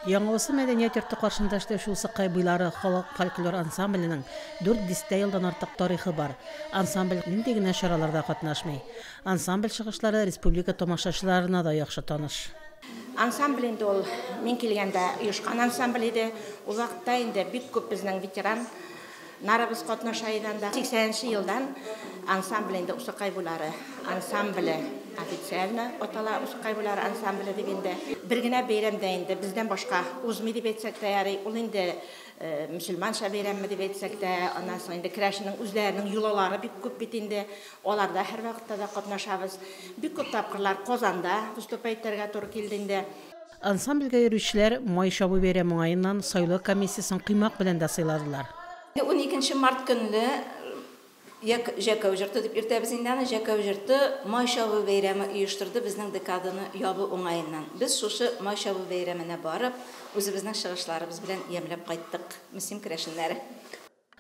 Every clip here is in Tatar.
Яңавысы мәдәният йорты каршында эшләүче Усыкай буйлары халык фольклор ансамбленең 4 дистә елдан артык тарихы бар. Ансамбль нинди генә чараларда катнашмый. Ансамбль чыгышлары республика тамашачыларына да яхшы таныш. Ансамбль инде ул мин килгәндә оешкан ансамбль иде. Ул вакытта инде бик күп безнең ветеран нарыбыз катнаша иде анда. 80 елдан ансамбль инде Усыкай буйлары ансамбле официально атала, Усыкай буйлары ансамбле дип инде. Бер генә бәйрәмдә инде бездән башка узмый дип әйтсәк тә ярый. Ул инде мөселманча бәйрәмме дип әйтсәк тә, аннан соң инде керәшеннең үзләренең йолалары бик күп бит инде. Аларда һәрвакытта да катнашабыз. Бик күп тапкырлар Казанда выступать итәргә туры килде инде. Ансамбльгә йөрүчеләр Май чабу бәйрәме уңаеннан сайлау комиссиясен коймак белән дә сыйладылар. 12 март көнле Җәкәү җырты дип йөртәбез инде аны. Җәкәү җырты Май чабу бәйрәме оештырды безнең декаданы ябу уңаеннан. Без шушы Май чабу бәйрәменә барып, үзебезнең чыгышларыбыз белән ямьләп кайттык. Мөслим керәшеннәре.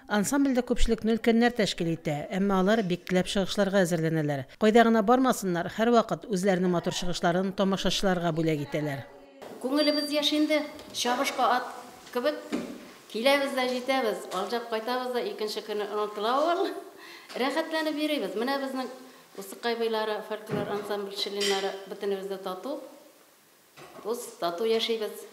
Ансамбльдә күпчелекне өлкәннәр тәшкил итә, әмма алар бик теләп чыгышларга әзерләнәләр. Кайда гына бармасыннар, һәрвакыт үзләренең матур чыгышларын тамашачыларга бүләк итәләр. Күңелебез яшь инде, чабышкы ат кебек киләбез дә җитәбез, алҗап кайтабыз да икенче көне онытыла ул. Рәхәтләнеп йөрибез. Менә безнең Усыкай буйлары фольклор ансамбль членнары бөтенебез дә тату, дус, тату яшибез.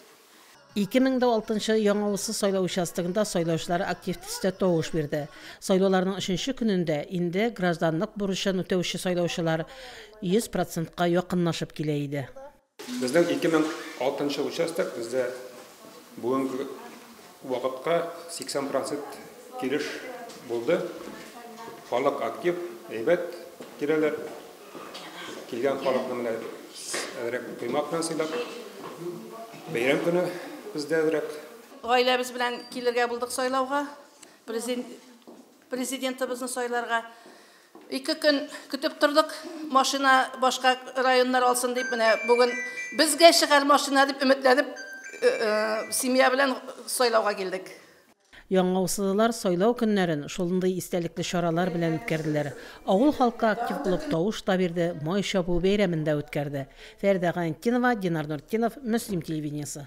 2006 Яңавысы сайлау участогында сайлаучылар актив төстә тавыш бирде. Сайлауларның 3нче көнендә инде гражданлык бурычын үтәүче сайлаучылар 100%ка якынлашып килә иде. Безнең 2006 участок бездә бүгенге вакытка 80% килеш булды. Халык актив, әйбәт киләләр. Килгән халыкны менә әзрәк коймак белән сыйлап. Бәйрәм көне бездә әзрәк. Гаиләбез белән килергә булдык сайлауга. Президентыбызны сайларга. 2 көн көтеп тордык, машина башка районнар алсын дип, менә бүген безгә чыгар машина дип өметләнеп, семья белән сайлауга килдек. Яңавысылылар сайлау көннәрен шундый истәлекле чаралар белән үткәрделәр. Авыл халкы актив булып тавыш та бирде, Май чабу бәйрәмен дә үткәрде. Фәридә Гайнетдинова, Динар Нуртдинов, Мөслим телевидениесе.